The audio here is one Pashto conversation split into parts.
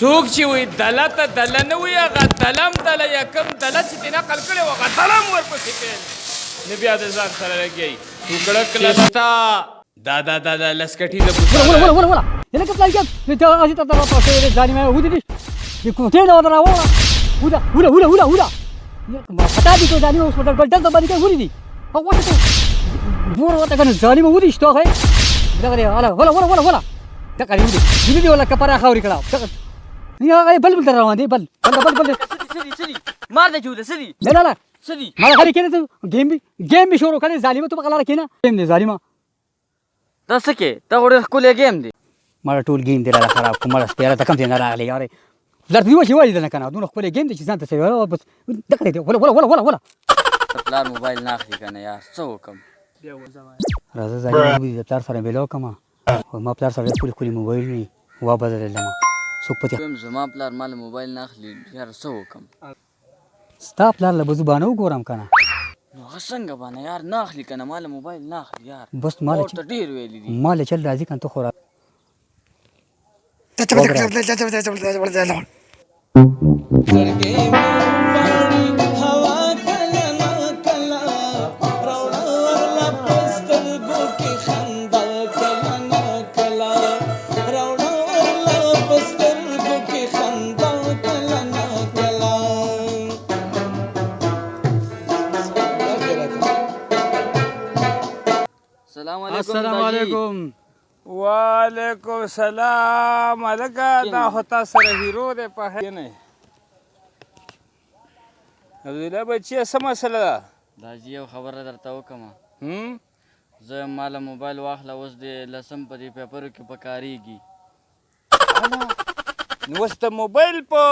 څوک چې وایي دله ته دله نه وایي، هغه دلم دله یا کوم دله چې ترې نقل کړی و، هغه دلم ورپسې پیل نو بیا د ځان سره لګیا وي. څوکړک لستا دا دا دا دا لسکټیزه ولا ولا ولا ولا لکه پلان کې ته هسې ته راپاسې ویلې ظالمه ودې دي د کوټې نه ورته راوړه. وده وله وله وله وله ما خطا دي کو ظالمه، اوس په ډل ډل باندې کې ولې دي او وته ته ګور وته کنه ظالمه ودې شته هغه دغه دی. ولا ولا ولا ولا ولا دغه دی ودې دې دې ولا کپره خاورې کړه دغه نه، هغه بل بل روان دی، بل بل بل بل. څه دي؟ څه دي؟ مار دی چوله؟ څه دي؟ نه نه نه. څه دي؟ ما خالي کېنه، ته ګیم به ګیم به شروع کړې ظالمه، ته په غلاره کېنه، ګیم دی ظالمه. دا څه کې؟ دا خو ډېر ښکلی ګیم دی. مړه ټول ګیم دی راله خراب کو. مړه سپیره ته کوم ځای نه راغلې یاره؟ پلار دې وشي وایي نه کنه، دونه ښکلی ګیم دی چې ځان ته څه بس دغه دی. وله وله وله وله وله. پلار موبایل نه اخلي که نه یار، څه وکم؟ راځه ظالمه، د پلار سره میلاو کړم. خو ما پلار سره ډېر ښکلي ښکلي موبایلونه وا بدلېدلم، څوک پتې. وایم زما پلار ما له موبایل نه اخلي یار، څه وکم؟ ستا پلار له به زه بانه وګورم که نه. نو هغه څنګه بانه یار؟ نه اخلي که نه، ما له موبایل نه اخلي یار. بس ما له ورته ډېر ویلي دي. ما له چل راځي که نه، ته خو را سلام علیکم. السلام علیکم. وعلیکم سلام. هلکه دا خو تا سره هیرو دی په نه عبدالله بچیه، څه مسله ده؟ دا جي یو خبره درته وکړم. زه ما له موبایل واخله، اوس د لسم په دې پیپرو کې پکارېږي. نو اوس د موبایل په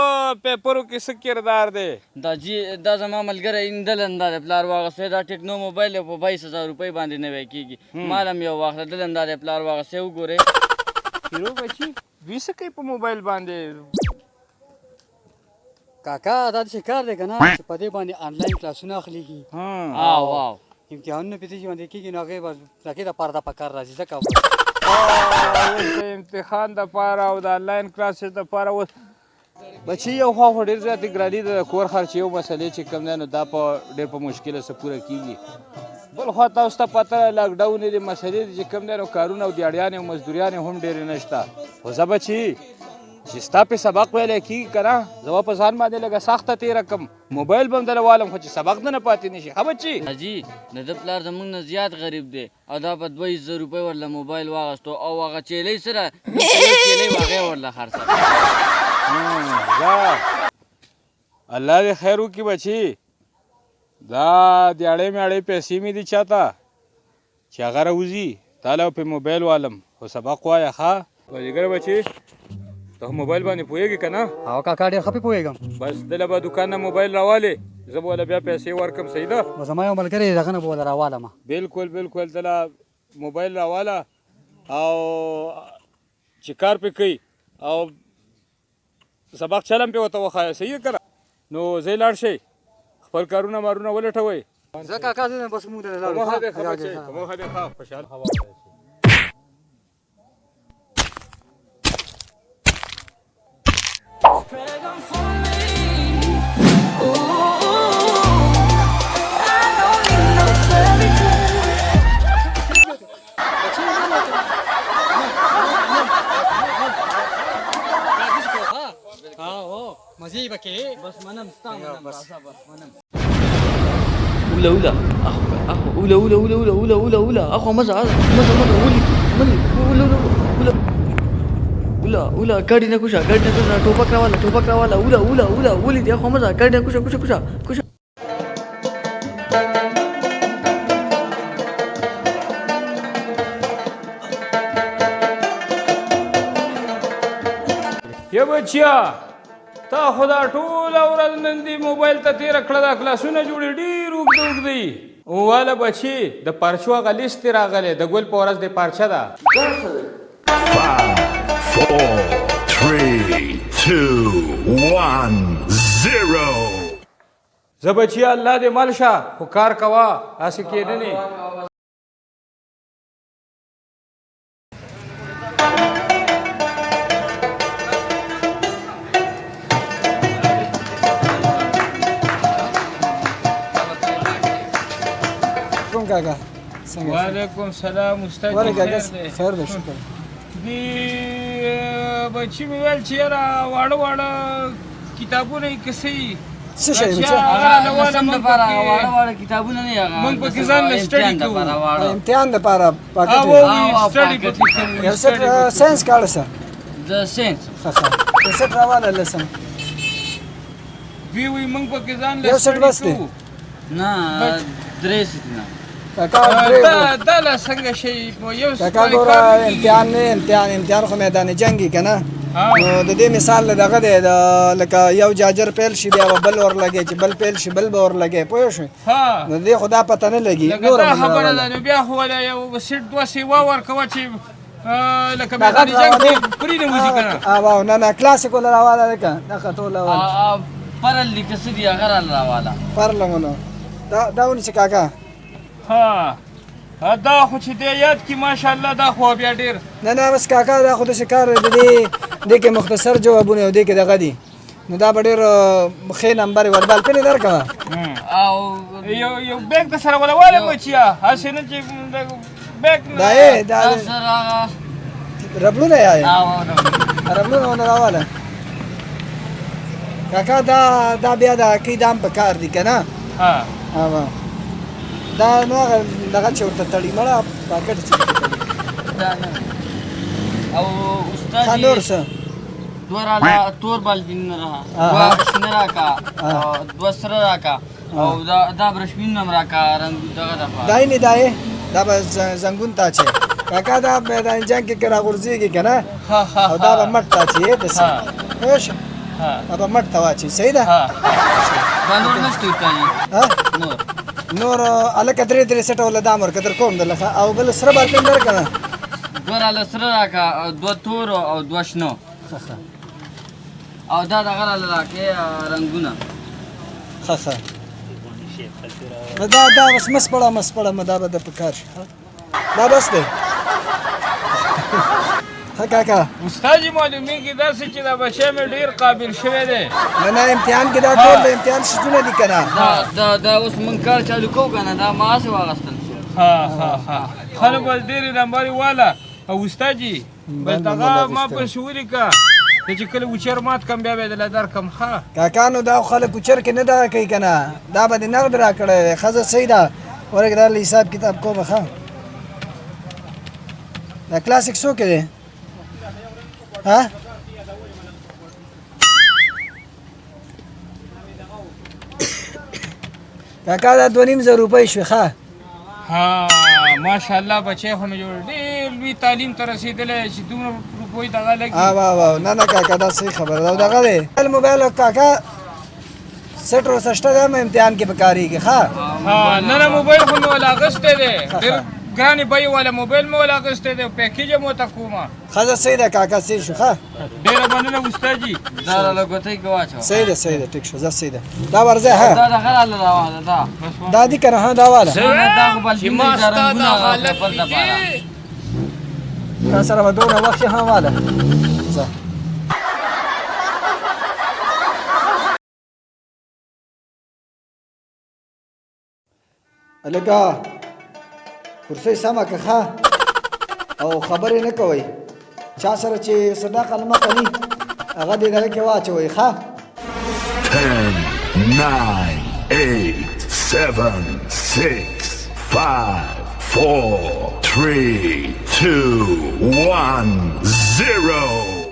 پیپرو کې څه کردار دی؟ دا جي دا زما ملګری اندلن دا د پلار واغستی، دا ټیکنو موبایل په 22,000 روپۍ باندې نوی کېږي. ما له هم یو واخله، دلم دا د پلار واغستی، وګورئ. هیرو بچي، دوی څه کوي په موبایل باندې؟ کاکا دا څه کار دی که نه چې په دې باندې انلاین کلاسونه اخلي؟ آو آو. امتحانونه په دې باندې کېږي، نو هغې به هغې دپاره دا پکار راځي ځکه اوس د امتحان دپاره او د انلاین کلاسز دپاره. اوس بچي یو خوا خو ډېر زیاتې ګراني ده، د کور خرچې او مسلې چې کوم دی نو دا په ډېر په مشکله څه پوره کېږي. بل خوا تاسو ته پته ده لاک ډاون دي، مسلې دي چې کوم دی نو کارونه او دیاړیانې او مزدوریانې هم ډېرې نشته. خو زه بچي چې ستا پې سبق ویلی کېږي که نه، زه به په ځان باندې لږه سخته تېره کړم، موبایل به هم درله والم، خو چې سبق د نه پاتې نه شي. ښه بچي؟ حاجي د ده پلار زمونږ نه زیات غریب دی او دا په 22,000 روپۍ ورله موبایل واغستو او هغه چیلۍ سره یو چیلۍ وه، هغې ورله خرڅه کړه. ځه الله دې خیر وکړي بچي. دا دیاړې میاړې پیسې مې دي چاته چې هغه راوځي، تا له په موبایل والم، خو سبق وایه. ښه بازیګر بچي، ته موبایل باندې پوهېږې که نه؟ او کاکا ډېر ښه پې پوهېږم. بس دله به دکان نه موبایل راوالې، زه به ورله بیا پیسې ورکړم، صحیح ده؟ زما یو ملګری دی، دغه نه به ورله راوالم. بالکل بالکل، دله موبایل راواله او چې کار پې کوي او سبق چلم پې ورته وښایه، صحیح ده که نه؟ نو ځئ لاړ شئ، خپل کارونه مارونه ولټوئ. زه کاکا زه بس موږ ته لاړو. په مخه دې ښه بچی، په مخه دې ښه، خوشحال. مزې به کې. بس منم ستا منم، راځه بس منم. اوله اوله اخو اخو اوله اوله اوله اوله اوله اوله اوله اخو مزه مزه مزه ولي ملي اوله اوله اوله اوله اوله ګاډي نه کوشه، ګاډي نه کوشه، ټوپک راواله، ټوپک راواله، اوله اوله اوله ولي دي، اخو مزه، ګاډي نه کوشه، کوشه کوشه کوشه. یه بچیا، تا خو دا ټوله ورځ نن دې موبایل ته تېره کړه، دا کلاسونه جوړې ډېر اوږده اوږده دي. واله بچي، د پارچو هغه لیست دې راغلی، د ګل په ورځ دې پارچه ده. 5, 4, 3, 2, 1, 0. زه بچیه الله دې مل شه، خو کار کوه، هسې کېدنې. کاکا، څنګه؟ وعلیکم سلام استاد. ورې کاکا، خیر دی شکر. دې بچي مې ویل چې یاره واړه واړه کتابونه یې کیسې څه شی بچی؟ لسم دپاره واړه واړه کتابونه نه، هغه مونږ پکې ځان له سټډي کوو. امتحان دپاره پاکټ سټډي پکې کوو. یو سیټ ساينس کاړه سر د ساينس. ښه ښه، یو سیټ راواله لسم. دوی وایي مونږ پکې ځان له یو سیټ بس دی نه، درې سیټونه کاکا. درې دا لا څنګه شي یو کاکا؟ ګوره امتحان نه، امتحان امتحان خو میدان جنګي که نه، نو د دې مثال دغه دی لکه یو جاجر پیل شي بیا به بل ورلګي، چې بل پیل شي بل به ورلګي، پوه شوې؟ نو دې خو دا پته نه لګي. نور خبره ده. نو بیا خو ولا یو سیټ دوه سیوا ورکوه چې لکه میدان جنګ کې پرې نه وځي که نه. واو، نه نه، کلاسیک ولا راواله لکه دغه ټول راواله. پرل لیکه څه دي هغه راواله. پرلمونه دا ونیسه کاکا. ها دا خو چې دی یاد کی ماشاءالله، دا خو بیا ډېر. نه نه، بس کاکا دا خو داسې کار دی، دې کې مختصر جوابونه او دې کې دغه دي، نو دا به ډېر ښې نمبر وربال پنې درکړه. او یو یو بیګ د سره ولا واله بچیا، هسې نه چې بیګ دا یې دا سره ربړونه یې ربړونه ونه راواله کاکا. دا بیا دا کې دام په کار دي که نه؟ ها دا نو هغه دغه چې ورته تړي مړه پاکټ چې دا نه. او استاد نور څه؟ دوه راله تور بالبینونه را، دوه شنه راکا، دوه سره راکا، او دا برشمین هم راکا رنګ دغه دپاره. دای نه دای، دا به زنګون تا چې کاکا دا میدان جنګ کې که راغورځېږي که نه، او دا به مټ تا چې داسې، پوه شوې؟ دا به مټ ته واچوي. صحیح ده. دا نور نشته استاد؟ نور نور هلکه درې درې سیټه ولا دام ورکه در کوم درله. او بل سره بالپین درکه نه؟ دوه راله سره راکه، دوه تور او دوه شنه. ښه ښه. او دا دغه راله راکې رنګونه. ښه ښه، دا دا بس مه سپړه مه سپړه مه، دا به د په کار شي. دا بس دی. ښه کاکا. استاد معلومیږي داسې چې دا بچی مې ډېر قابل شوی دی. نه نه، امتحان کې دا ټول د امتحان شیزونه دي که نه. دا دا اوس مونږ کار چالو کوو که نه، دا ما هسې واخیستل شو. ها ها ها، ښه نو بس ډېرې نمبرې واله. او استاد جي بس دغه ما پسې ولیکه چې کله وچر مات کم بیا به یې درله درکړم. ښه کاکا، نو دا خلک وچر کې نه دغه کوي که نه، دا به دې نغد راکړی دی. ښځه صحیح ده، ورکه دا له حساب کتاب کومه. ښه، دا کلاسیک څو کې دی؟ ها کاکا، دا 2,500 روپۍ شوې. ښه ها ماشاءالله، بچی خو مې جوړ ډېر لوی تعلیم ته رسېدلی چې دومره روپۍ دغه لګي. وا وا، نه نه کاکا، دا صحیح خبره ده. دغه دی موبایل کاکا، سیټ ورسره شته دی، هم امتحان کې پکارېږي. ښه ها، نه نه، موبایل خو مې ولا اخیستی دی، ډېر ګرانې بیې والا موبایل مې ولا اخیستی دی، پیکیج هم ورته کومه. ښځه صحیح ده کاکا، صحیح شو. ښه ډېره مننه استاد جي. دا راله ګوتۍ کې واچوه. صحیح ده صحیح ده، ټیک شو. ځه صحیح ده، دا ورځه. ها دا دغه راله راواله دا دا دي که نه؟ ها دا واله. دا خو بالبین دی، دا رنګونه هغه پیپر دپاره. تا سره به دومره وخت شي. ها واله ځه. هلکه کرسۍ سمه که ښه، او خبرې نه کوئ چا سره چې صداقه لمخه ني، هغه دې دغه کې واچوئ. ښه. 10, 9, 8, 7, 6, 5, 4, 3, 2, 1, 0.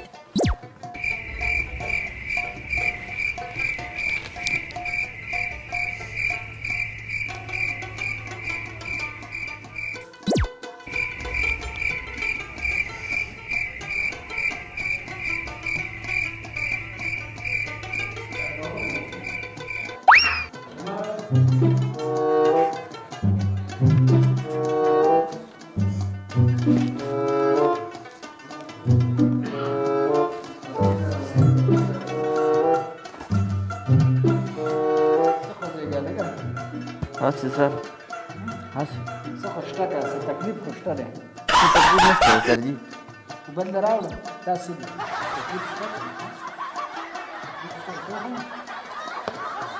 هسې سر، هسې څه خو شته که څه تکلیف خو شته دی؟ څه تکلیف نشته سر جي. بل راوړه، دا څه دي؟ تکلیف شته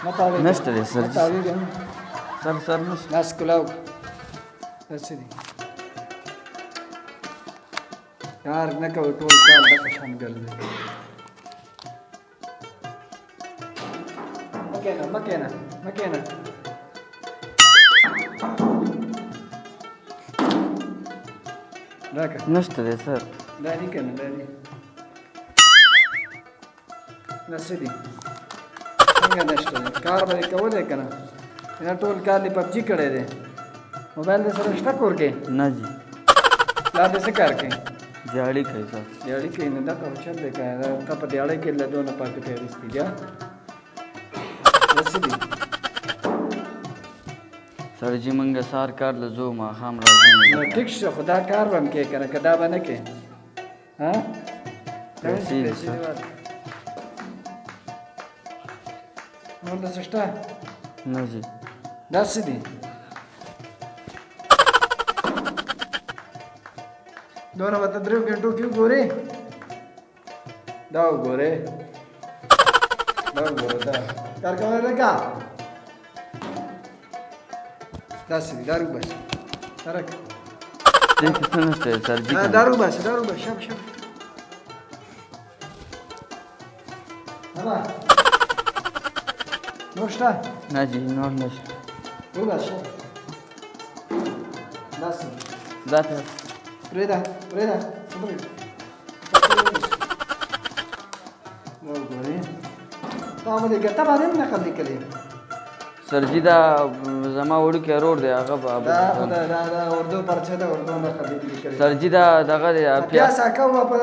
نه؟ نشته دی سر جي. تاویږه سر، سر نشته. لاس کلاو. دا څه دي؟ کار نه کوي، ټول کال دغه شان ګرځي. مه کښېنه، مه کښېنه، مه کښېنه. راکړه. نشته دی سر. دا دي که نه؟ دا دي. دا څه دي؟ څنګه نشته دی؟ کار به دې کولی که نه؟ دا ټول کار دې پبجي کړی دی. موبایل دې سره شته کور کې؟ نه جي. پلار دې څه کار کوي؟ دیاړي کوي سر. دیاړي کوي؟ نو دغه خو چل دی که نه؟ تا په دیاړۍ کې له دونه پاکټ اخیستي دي. دا څه دي؟ سر جي مونږ سهار کار له ځو، ماښام راځو. نو ټیک شه، خو دا کار به هم کوې که نه؟ که دا به نه کوې؟ ها؟ پیسې دي پیسې سر. دي واخله. نور د څه شته؟ نه جي. دا څه دي؟ دونه به ته دریو ګنټو کې وګورې. دا وګورې، دا وګوره، دا کار کوی لکه دا څه دي؟ دا وباسه، دا راکړه. دې کې څه نشته دی سر جي. دا که دا نه؟ وباسه، دا وباسه. شابه شابه. بابا نور شته؟ نه جي، نور نشته. وباسه. دا څه دي؟ دا ته پرېږده، پرېږده، ودرېږه. دا وګورې، تا به دې ګټه باندې هم نقل لیکلی. سر جي دا زما وړوکی ورور دی، هغه به دا خو دا دا دا اردو پرچه ده، اردو نقل لیکلی. سر جي دا دغه دی. پیاز ساکه وه په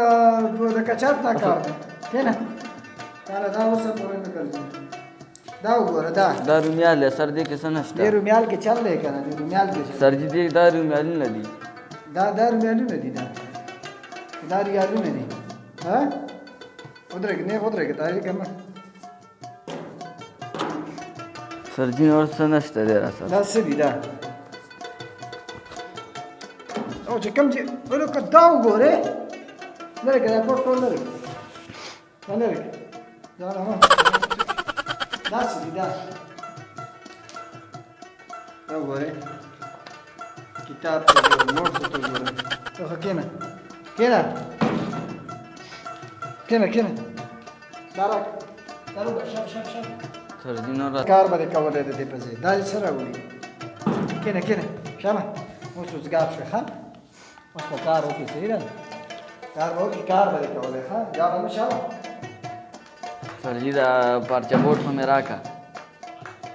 د کچات نه کار دی. کښېنه. کاله دا اوسه پورې نه ګرځي. دا وګوره، دا دا رومیال دی سر، دې کې څه نشته. دې رومیال کې چل دی که نه؟ دې رومیال کې چل. سر جي دې دا رومیالونه دي. دا دا رومیالونه دي، دا دا ریالونه دي. ها، ودرېږه، نېغ ودرېږه، دا یې که نه؟ سر جي نور څه نشته دی راسره. دا څه دي؟ دا او چې کوم چې ولکه دا وګورې، لرې کړه دا کوټ ټول، لرې کړه، دا لرې کړه، دا نه. دا څه دي؟ دا دا وګورې، کتاب ته وګوره، نوټس ته وګوره. ته ښه کښېنه، کښېنه، کښېنه، کښېنه. دا راکړه، دا وګوره. شابه شابه شابه. سر جي نور کار به دې کولی د دې په ځای دا دې څه راوړي؟ کښېنه، کښېنه، شابه. اوس وزګار شوې، ښه؟ اوس به کار وکړې، صحیح ده؟ کار به وکړې، کار به دې کولی، ښه؟ بیا به نه. شابه. سر جي دا پارچه بوټ خو مې راکړه.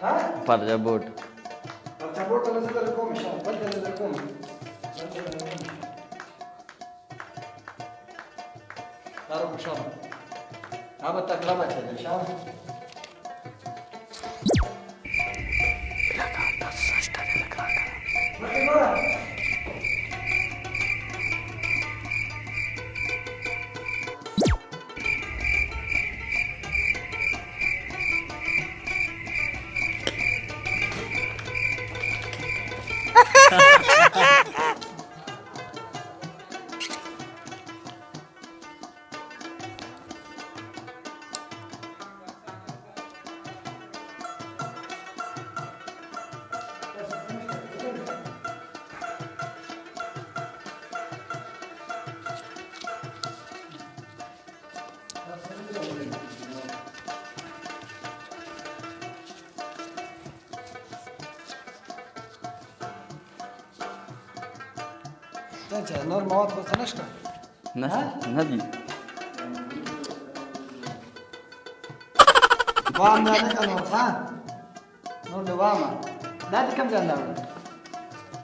ها؟ پارچه بوټ. پرچه بوټ له زه در کوم. شابه، بل له در کوم، بل له در کوم. کار وکړه، شابه. دا به تکړه بچی دی. شابه. مخکې ګوره. چې نور مواد خو څه نشته؟ نشته، نه دي. وام دا نه که نور، ښه نور د وامه. دا دې کوم ځای نه راوړل؟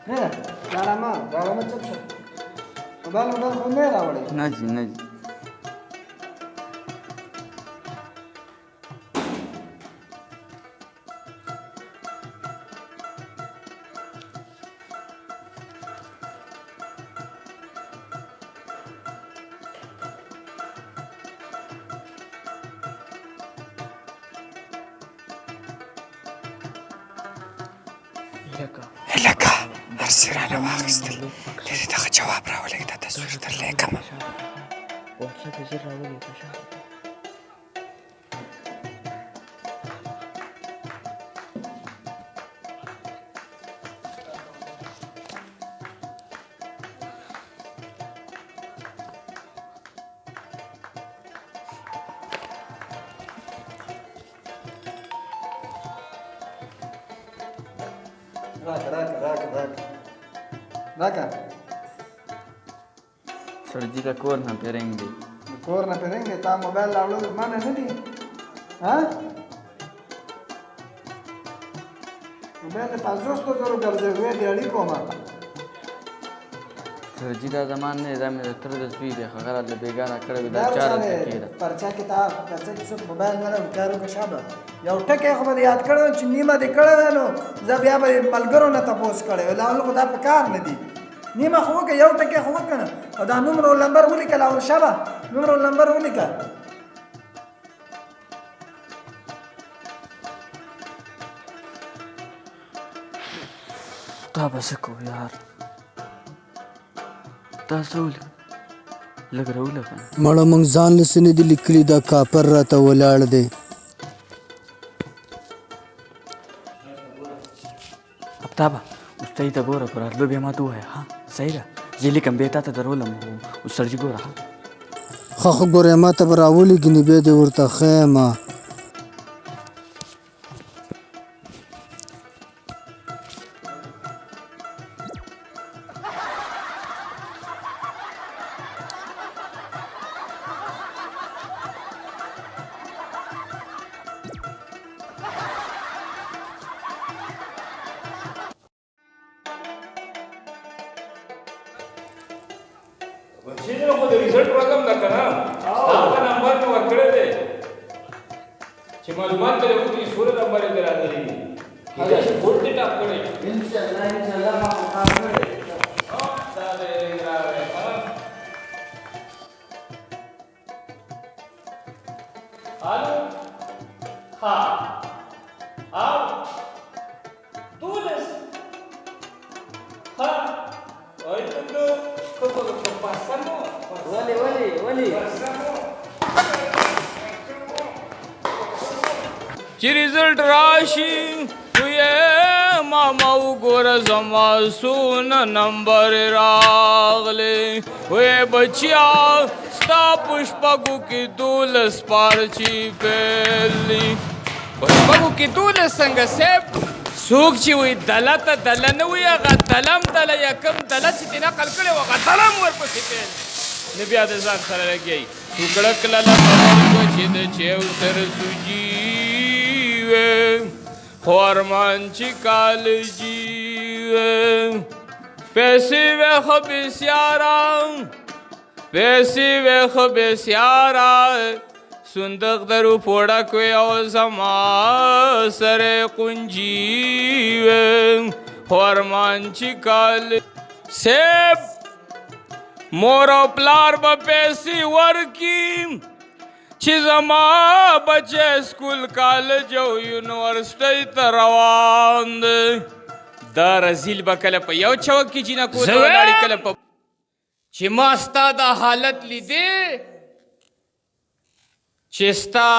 پرېږده، ډاړه مه، ډاړه مه، چپ شه. موبایل، موبایل خو نه راوړی؟ نه جي، نه جي. هلکه هر څه رانه واخیستل، لرې دغه جواب راولېږه، تصویر درلېږم. واتساپ یې زر راولېږه شاته. راکه راکه راکه راکه راکه. سرجي د کور نه پیرنګ دی. د کور نه پیرنګ دی. تا موبایل راوړل منع نه دي؟ ها، موبایل د 50 زرو ګرځي، وې دې اړیکو ما. سرجي دا زمان نه، دا مې د تره د زوی دی، هغه راله بېګا راکړی وي. دا چا راته کېده پرچا کې؟ تا پرچا کې څوک موبایل نه راوړي؟ کار وکړه شابه. یو ټکی خو به دې یاد کړی چې نیمه دې کړی وی، نو زه بیا به ملګرو نه تپوس کړی وی. لا خو دا په کار نه دي. نیمه خو وکړه، یو ټکی خو وکړه، او دا نومرو لمبر ولیکه. لاول شابه، نومرو لمبر ولیکه. تا به څه کوو یار؟ تا څه ولیکه؟ لږ راوله که نه. مړه موږ ځان له څه نه دي لیکلي، دا کاپر راته ولاړ دی. افتابه، استاد ته ګوره، په راتلو بیا ماته ووایه. ها صحیح ده، زه لیکم بیا تا ته درولم. استاد جي ګوره. ها ښه، خو ګوره ما ته به راولېږي، نو بیا دې ورته ښیم. بچی خو د ریزلټ ورځ هم ده که نه؟ ستا په نمبر مې ورکړی دی چې معلومات ترې وکړي، څومره نمبر یې راغلي دي. کېدای شي بورډ دې ټاپ کړی. انشاءالله انشاءالله، ما خو کار کړی. دا دی راغی. الو، ها او 12 ها وای ته کومه پاسمو؟ ولې ولې ولې؟ چې ریزلټ راشي وې ماما وګوره زما څونه نمبر راغلی. وې بچیا، ستا په شپږو کې 12 پارچې فیل دي. په شپږو کې 12 څنګه صاحب؟ څوک چې وایي دله ته دله نه وایي، هغه دلم دله یا کوم دله چې دې نقل کړی و، هغه دلم ورپسې پیل نو بیا د ځان سره لګیایي. څوکړک لاله ورکړه چې د چیو سره سوجي وې، خو ارمان چې کالجي وې. پیسې وې خو بسیاره، پیسې وې خو بسیاره، صندوق درو پوړه کوي او زما سره قنجي وې، خو ارمان چې کال سیب. مور او پلار به پیسې ورکي چې زما بچی سکول، کالج او یونیورسټۍ ته روان دی. دا رزیل به کله په یو چوک کې جینکو ته ولاړې، کله په چې ما ستا دا حالت لیدې چې ستا